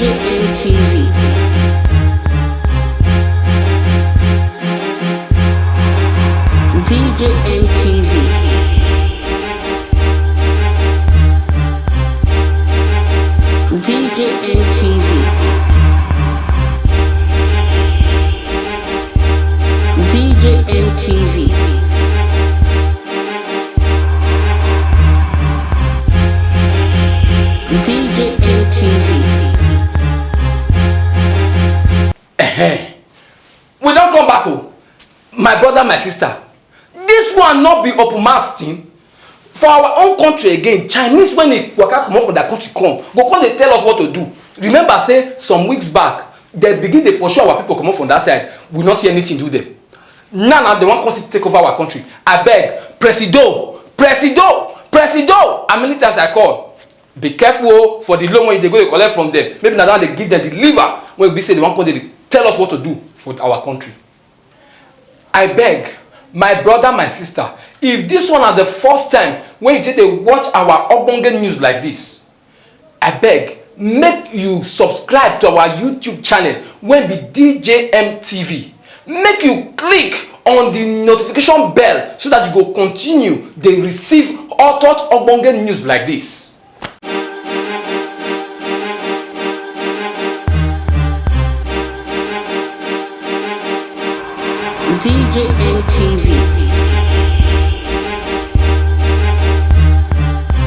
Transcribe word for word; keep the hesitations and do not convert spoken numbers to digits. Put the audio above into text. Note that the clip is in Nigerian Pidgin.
D J N T V. D J N T V. D J N T V. D J N T V. D J N T V. Ehem. We don come back o. My brother, my sister, this one no be open mouth thing. For our own country again, Chinese, when they waka comot from their country come, go come dey tell us what to do. Remember say some weeks back, they begin dey pursue our people comot from that side. We no see anything do them. Now, now they wan come still take over our country. Abeg, Presido, Presido, Presido. How many times I call? Be careful o, for the loan wey you dey go dey collect from them. Maybe na that dey give them the liver wey be say they wan come dey tell us what to do for our country. I beg, my brother, my sister, if this one na the first time wey you take dey watch our ogbonge news like this, I beg, make you subscribe to our YouTube channel wey be D J M T V. Make you click on the notification bell so that you go continue dey receive hot hot ogbonge news like this. D J N T V.